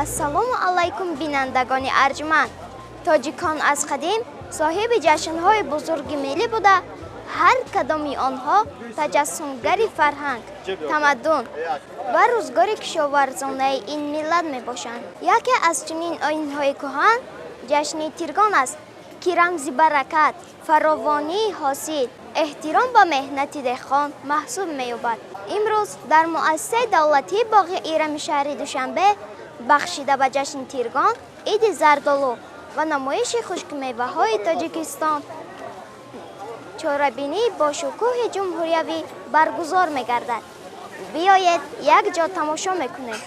Ассалому алайкум, бинандагони арҷманд. Тоҷикон аз қадим соҳиби ҷашнҳои бузурги миллӣ буда, ҳар кадоми онҳо таҷассумгари фарҳанг, тамаддун ва рӯзгори кишоварзонаи ин миллат мебошанд. Яке аз чунин оинҳои кӯҳан ҷашни Тиргон аст, ки рамзи баракат, фаровонии ҳосил, эҳтиром ба меҳнати деҳқон маҳсуб меёбад. Имрӯз дар муассисаи давлатии боғи Ирами шаҳри Душанбе бахшида ба ҷашни Тиргон, иди зардолу ва намоиши хушкмеваҳои Тоҷикистон чорабинии бошукӯҳи ҷумҳуриявӣ баргузор мегардад. Биёед якҷо тамошо мекунем.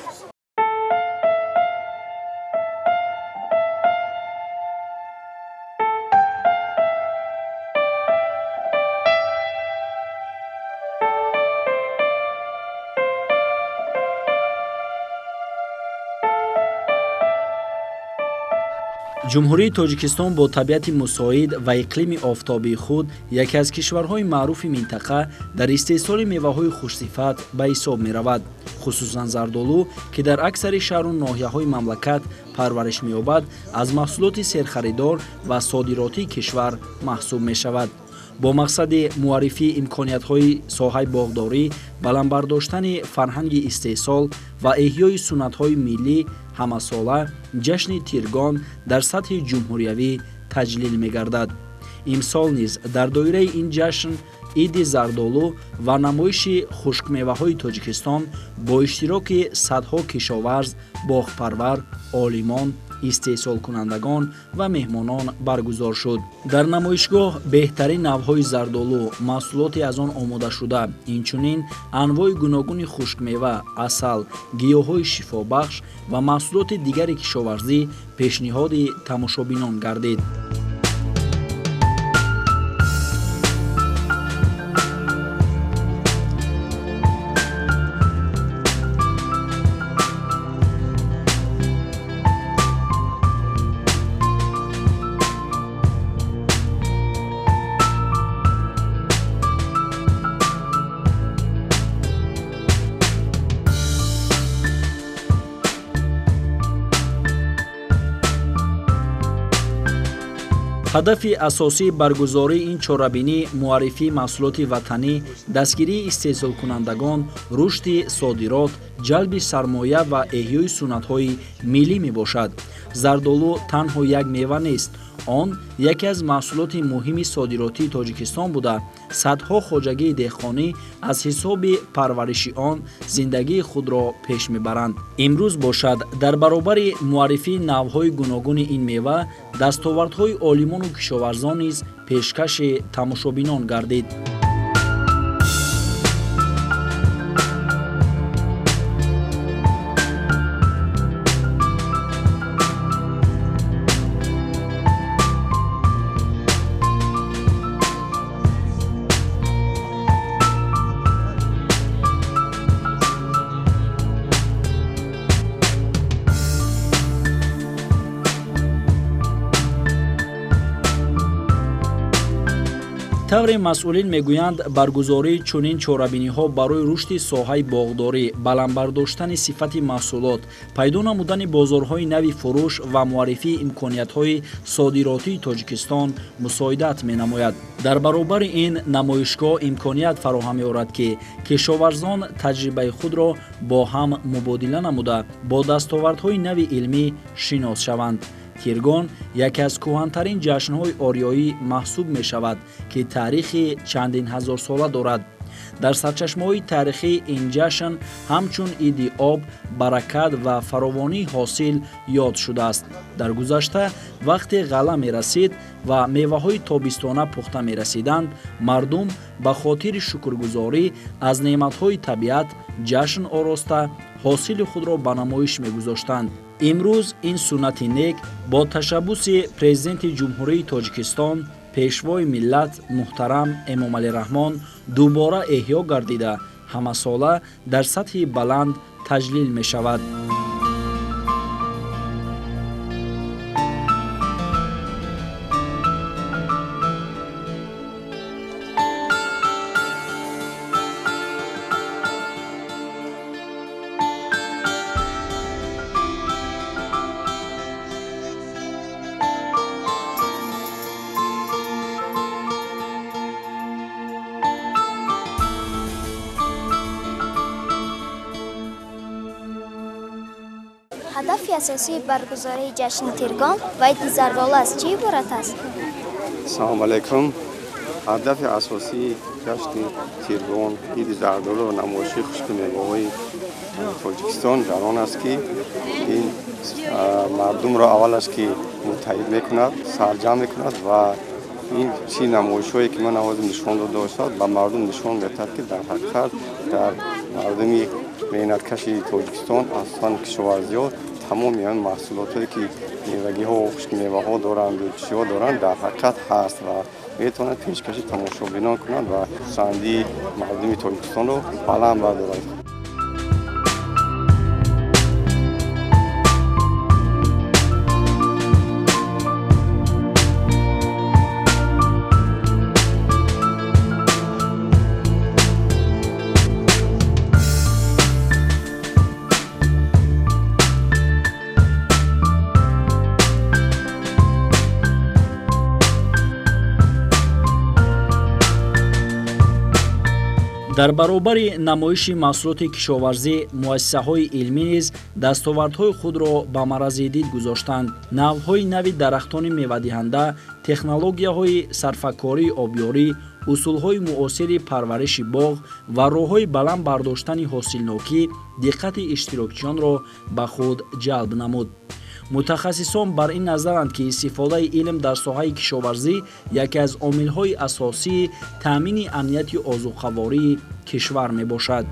Ҷумҳурии Тоҷикистон бо табиати мусоид ва иқлими офтобии худ яке аз кишварҳои маъруфи минтақа дар истеҳсоли меваҳои хушсифат ба ҳисоб меравад. Хусусан зардолу, ки дар аксари шаҳру ноҳияҳои мамлакат парвариш меёбад, аз маҳсулоти серхаридор ва содиротии кишвар маҳсуб мешавад. Бо мақсади муаррифии имкониятҳои соҳаи боғдорӣ, баланд бардоштани фарҳанги истеҳсол ва эҳёи суннатҳои миллӣ, ҳамасола ҷашни Тиргон дар сатҳи ҷумҳуриявӣ таҷлил мегардад. Имсол низ дар доираи ин ҷашн иди зардолу ва намоиши хушкмеваҳои Тоҷикистон бо иштироки садҳо кишоварз, боғпарвар, олимон, истеҳсолкунандагон ва меҳмонон баргузор шуд. Дар намоишгоҳ беҳтарин навъҳои зардолу, маҳсулоти аз он омодашуда, инчунин анвои гуногуни хушкмева, асал, гиёҳҳои шифобахш ва маҳсулоти дигари кишоварзӣ пешниҳоди тамошобинон гардид. Ҳадафи асосии баргузории ин чорабинӣ муаррифии маҳсулоти ватанӣ, дастгирии истеҳсолкунандагон, рушди содирот, ҷалби сармоя ва эҳёи суннатҳои миллӣ мебошад. Зардолу танҳо як мева нест. Он яке аз маҳсулоти муҳими содиротии Тоҷикистон буда, садҳо хоҷагии деҳқонӣ аз ҳисоби парвариши он зиндагии худро пеш мебаранд. Имрӯз бошад, дар баробари муаррифии навъҳои гуногуни ин мева, дастовардҳои олимону кишоварзон низ пешкаши тамошобинон гардид. Тавре масъулин мегӯянд, баргузории чунин чорабиниҳо барои рушди соҳаи боғдорӣ, баланд бардоштани сифати маҳсулот, пайдо намудани бозорҳои нави фурӯш ва муаррифии имкониятҳои содиротии Тоҷикистон мусоидат менамояд. Дар баробари ин намоишгоҳ имконият фароҳам меорад, ки кишоварзон таҷрибаи худро бо ҳам мубодила намуда, бо дастовардҳои нави илмӣ шинос шаванд. Тиргон яке аз кӯҳантарин ҷашнҳои ориёӣ маҳсуб мешавад, ки таърихи чандин ҳазорсола дорад. Дар сарчашмаҳои таърихӣ ин ҷашн ҳамчун иди об, баракат ва фаровонии ҳосил ёд шудааст. Дар гузашта вақте ғалла мерасид ва меваҳои тобистона пухта мерасиданд, мардум ба хотири шукргузорӣ аз неъматҳои табиат ҷашн ороста, ҳосили худро ба намоиш мегузоштанд. Имрӯз ин суннати нек бо ташаббуси Президенти Ҷумҳурии Тоҷикистон, Пешвои миллат муҳтарам Эмомалӣ Раҳмон дубора эҳё гардида, ҳамасола дар сатҳи баланд таҷлил мешавад. Ҳадафи асосии баргузории ҷашни Тиргон ва иди Зардолу аз чӣ иборат аст? Салому алайкум. Ҳадафи асосии ҷашни Тиргон, иди Зардолу ва намоиши хушки меваҳои Тоҷикистон дар он аст, ки ин мардумро аввал аст, ки муттаҳид мекунад, сарҷамъ мекунад ва ин чи намоишҳое, ки ман ҳозир нишон дода бошад, ба мардум нишон медиҳад, ки дар ҳақиқат дар мардуми меҳнаткаши Тоҷикистон, асосан кишоварзиҳо, тамоми ҳамин маҳсулотҳое, ки мевагиҳо, хушки меваҳо доранд, чиҳо доранд, дар ҳақиқат ҳаст ва метавонад пешкаши тамошобинон кунад ва хурсандии мардуми Тоҷикистонро баланд бардорад. Дар баробари намоиши маҳсулоти кишоварзӣ, муассисаҳои илмӣ низ дастовардҳои худро ба маърази дид гузоштанд. Навъҳои нави дарахтони мевадиҳанда, технологияҳои сарфакории обёрӣ, усулҳои муосири парвариши боғ ва роҳҳои баланд бардоштани ҳосилнокӣ диққати иштирокчиёнро ба худ ҷалб намуд. Мутахассисон бар ин назаранд, ки истифодаи илм дар соҳаи кишоварзӣ яке аз омилҳои асосии таъмини амнияти озуқавории кишвар мебошад.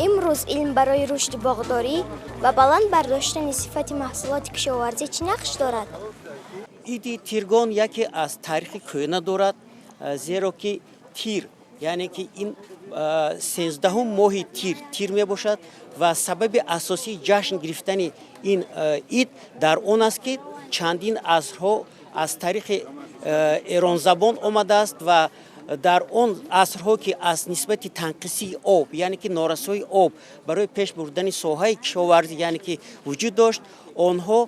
Имрӯз илм барои рушди боғдорӣ ва баланд бардоштани сифати маҳсулоти кишоварзӣ чӣ нақш дорад? Иди Тиргон яке аз таърихи кӯҳна дорад, зеро ки тир, яъне ки ин 13-ум моҳи тир, тир мебошад ва сабаби асосии ҷашн гирифтани ин ид дар он аст, ки чандин асрҳо аз таърихи эронзабон омадааст ва дар он асрҳо, ки аз нисбати танқисии об, яъне ки норасоии об барои пеш бурдани соҳаи кишоварзӣ, яъне ки вуҷуд дошт, онҳо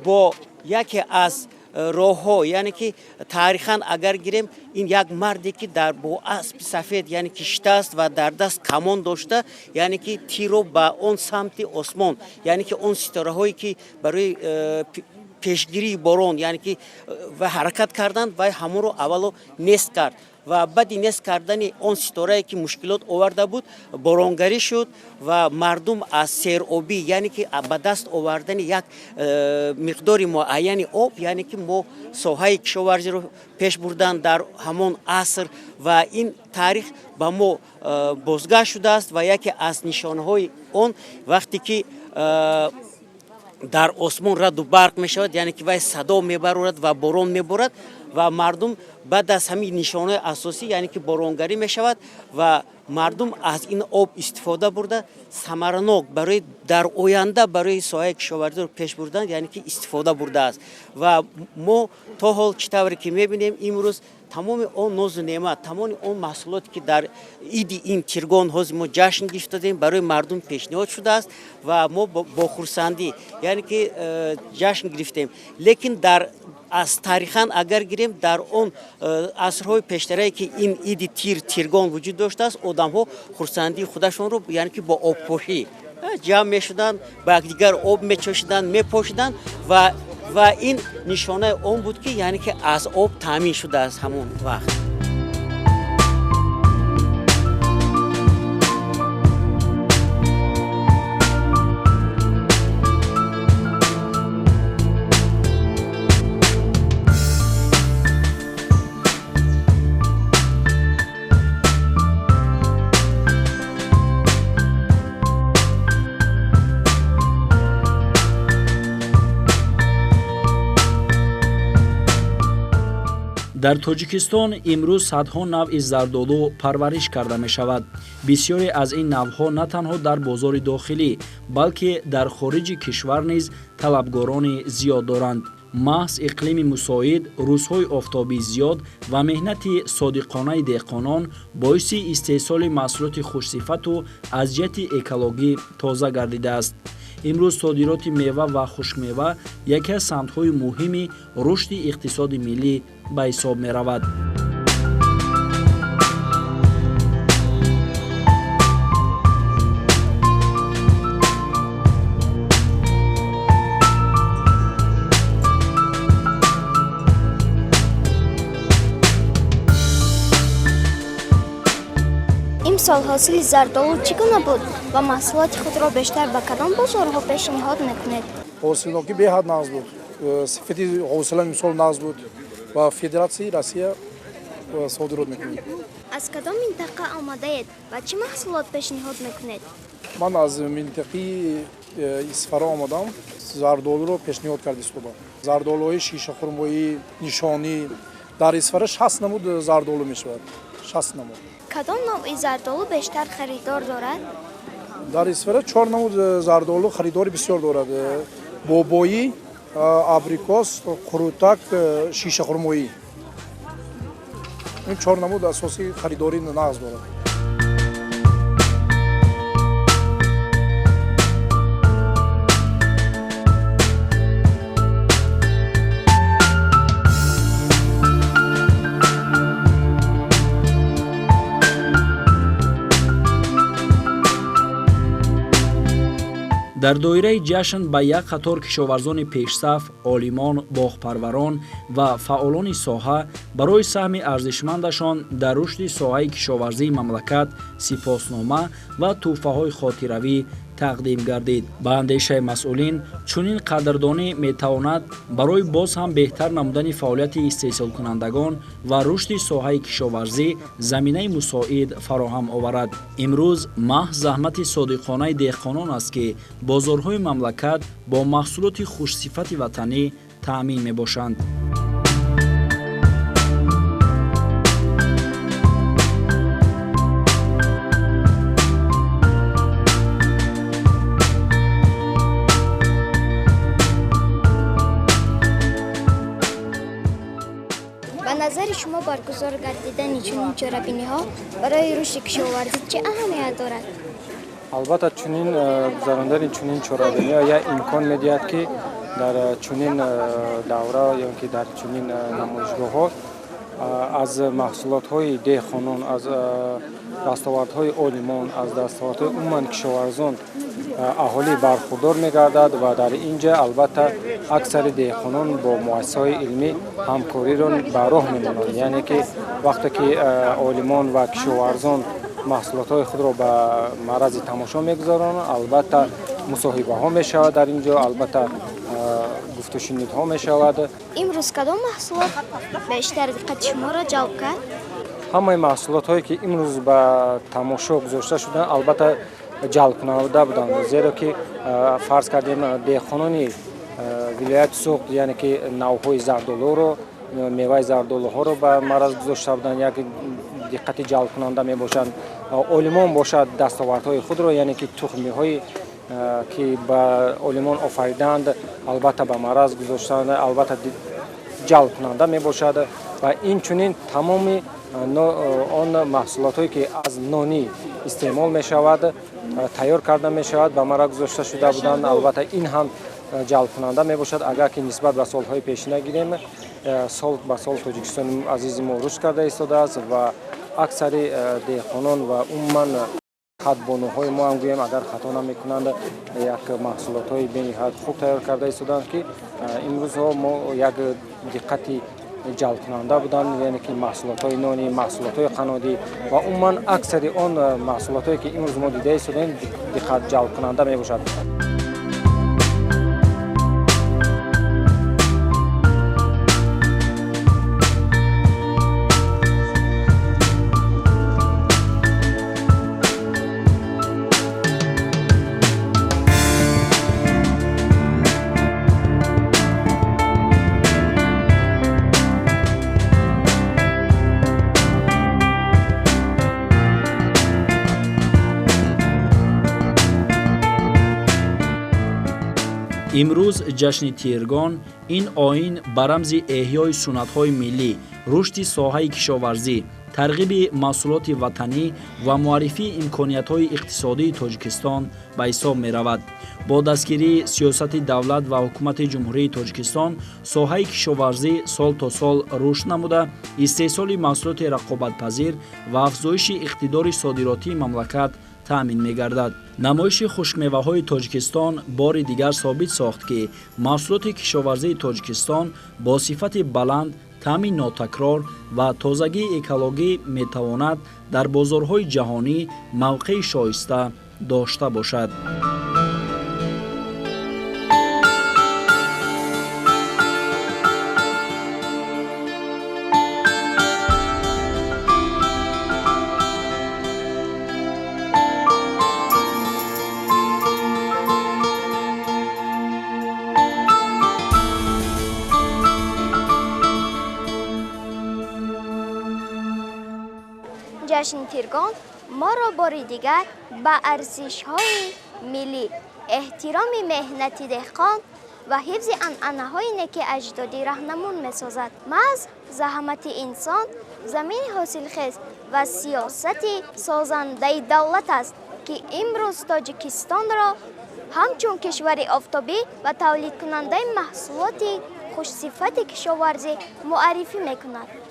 бо яке аз роҳҳо, яъне ки таърихан агар гирем, ин як марде, ки дар бо аспи сафед, яъне ки шитааст ва дар даст камон дошта, яъне ки тирро ба он самти осмон, яъне ки он ситораҳое, ки барои пешгирии борон, яъне ки ва ҳаракат карданд, вай ҳамонро аввало нест кард ва баъди нест кардани он ситорае, ки мушкилот оварда буд, боронгарӣ шуд ва мардум аз серобӣ, яъне ки ба даст овардани як миқдори муайяни об, яъне ки мо соҳаи кишоварзиро пеш бурдан дар ҳамон аср ва ин таърих ба мо бозгашт шудааст. Ва яке аз нишонаҳои он, вақте ки дар осмон раду барқ мешавад, яъне ки вай садо мебарорад ва борон меборад ва мардум баъд аз ҳамин нишонаҳои асосӣ, яъне ки боронгарӣ мешавад ва мардум аз ин об истифода бурда, самаранок барои дар оянда барои соҳаи кишоварзиро пеш бурдан, яъне ки истифода бурдааст. Ва мо то ҳол, чӣ тавре ки мебинем, имрӯз тамоми он нозу неъмат, тамоми он маҳсулоте, ки дар иди ин Тиргон ҳозир мо ҷашн гирифтадем, барои мардум пешниҳод шудааст ва мо бо хурсандӣ, яъне ки ҷашн гирифтем. Лекин дар аз таърихан агар гирем, дар он асрҳои пештарае, ки ин иди тир, Тиргон вуҷуд доштааст, одамҳо хурсандии худашонро, яъне ки бо обпошӣ ҷамъ мешуданд, ба якдигар об мечошиданд, мепошиданд ва ин нишонаи он буд, ки яъне ки аз об таъмин шудааст ҳамон вақт. Дар Тоҷикистон имрӯз садҳо навъи зардолу парвариш карда мешавад. Бисёре аз ин навъҳо на танҳо дар бозори дохилӣ, балки дар хориҷи кишвар низ талабгорони зиёд доранд. Маҳз иқлими мусоид, рӯзҳои офтобии зиёд ва меҳнати содиқонаи деҳқонон боиси истеҳсоли маҳсулоти хушсифату аз ҷиҳати экологӣ тоза гардидааст. Имрӯз содироти мева ва хушкмева яке аз самтҳои муҳими рушди иқтисоди миллӣ ба ҳисоб меравад. Имсол ҳосили зардолу чӣ гуна буд ва маҳсулоти худро бештар ба кадом бозорҳо пешниҳод мекунед? Ҳосилнокӣ беҳад нағз буд. Сифати ҳосила имсол нағз буд ва Федератсияи Россия содирот мекунем. Аз кадом минтақа омадаед ва чӣ маҳсулот пешниҳод мекунед? Ман аз минтақаи Исфара омадам, зардолуро пешниҳод карда истодам. Зардолуҳои шишахурмоӣ, нишонӣ. Дар Исфара 60 намуд зардолу мешавад. 60 намуд. Кадом навъи зардолу бештар харидор дорад? Дар Исфара 4 намуд зардолу харидори бисёр дорад. Бобоӣ, абрикос, қурутак, шишахурмоӣ. Ин 4 намуд асосии харидори нағз дорад. Дар доираи ҷашн ба як қатор кишоварзони пешсаф, олимон, боғпарварон ва фаъолони соҳа барои саҳми арзишмандашон дар рушди соҳаи кишоварзии мамлакат сипоснома ва тӯҳфаҳои хотиравӣ тақдим гардид. Ба андешаи масъулин, чунин қадрдонӣ метавонад барои боз ҳам беҳтар намудани фаъолияти истеҳсолкунандагон ва рушди соҳаи кишоварзӣ заминаи мусоид фароҳам оварад. Имрӯз маҳз заҳмати содиқонаи деҳқонон аст, ки бозорҳои мамлакат бо маҳсулоти хушсифати ватанӣ таъмин мебошанд. Ба назари шумо баргузор гардидани чунин чорабиниҳо барои рушди кишоварзӣ чӣ аҳамият дорад? Албатта, чунин гузарондани чунин чорабиниҳо як имкон медиҳад, ки дар чунин давра ё ки дар чунин намоишгоҳҳо аз маҳсулотҳои деҳқонон, аз дастовардҳои олимон, аз дастовардҳои умуман кишоварзон аҳолӣ бархурдор мегардад ва дар ин ҷа албатта аксари деҳқонон бо муассисаҳои илмӣ ҳамкориро ба роҳ мемонанд. Яъне ки вақте ки олимон ва кишоварзон маҳсулотҳои худро ба маърази тамошо мегузаронанд, албатта мусоҳибаҳо мешавад дар ин ҷо, албатта гуфтушунидҳо мешавад. Имрӯз кадом маҳсулот бештар диққати шуморо ҷалб кард? Ҳамаи маҳсулотҳое ки имрӯз ба тамошо гузошта шуданд, албатта ҷалбкунанда буданд, зеро ки фарз кардем деҳқонони вилояти Суғд, яъне ки навъҳои зардолуро, меваи зардолуҳоро ба маъраз гузошта буданд, як диққати ҷалбкунанда мебошанд. Олимон бошад дастовардҳои худро, яъне ки тухмиҳои ки ба олимон офаридаанд, албатта ба маъраз гузоштаанд, албатта ҷалбкунанда мебошад. Ва инчунин тамоми он маҳсулотҳое ки аз нонӣ истеъмол мешавад, тайёр карда мешавад, ба маъраз гузошта шуда буданд, албатта ин ҳам ҷалбкунанда мебошад. Агар ки нисбат ба солҳои пешина гирем, сол ба сол Тоҷикистони азизи мо рушд карда истодааст ва аксари деҳқонон ва умуман хатбонуҳои мо ҳам гӯем, агар хато намекунанд, як маҳсулотҳои бениҳоят хуб тайёр карда истодаанд, ки имрӯзҳо мо як диққати ҷалбкунанда буданд, яъне ки маҳсулотҳои нони, маҳсулотҳои қаннодӣ ва умуман аксари он маҳсулотҳое ки имрӯз мо дида истодаем, диққат ҷалбкунанда мебошад. Имрӯз ҷашни Тиргон, ин оин ба рамзи эҳёи суннатҳои миллӣ, рушди соҳаи кишоварзӣ, тарғиби маҳсулоти ватанӣ ва муаррифии имкониятҳои иқтисодии Тоҷикистон ба ҳисоб меравад. Бо дастгирии сиёсати давлат ва ҳукумати Ҷумҳурии Тоҷикистон соҳаи кишоварзӣ сол то сол рушд намуда, истеҳсоли маҳсулоти рақобатпазир ва афзоиши иқтидори содиротии мамлакат таъмин мегардад. Намоиши хушкмеваҳои Тоҷикистон бори дигар собит сохт, ки маҳсулоти кишоварзии Тоҷикистон бо сифати баланд, таъми нотакрор ва тозагии экологӣ метавонад дар бозорҳои ҷаҳонӣ мавқеи шоиста дошта бошад. Ҷашни Тиргон моро бори дигар ба арзишҳои миллӣ, эҳтироми меҳнати деҳқон ва ҳифзи анъанаҳои неки аҷдодӣ раҳнамун месозад. Маҳз заҳмати инсон замини ҳосилхез ва сиёсати созандаи давлат аст, ки имрӯз Тоҷикистонро ҳамчун кишвари офтобӣ ва тавлидкунандаи маҳсулоти хушсифати кишоварзӣ муаррифӣ мекунад.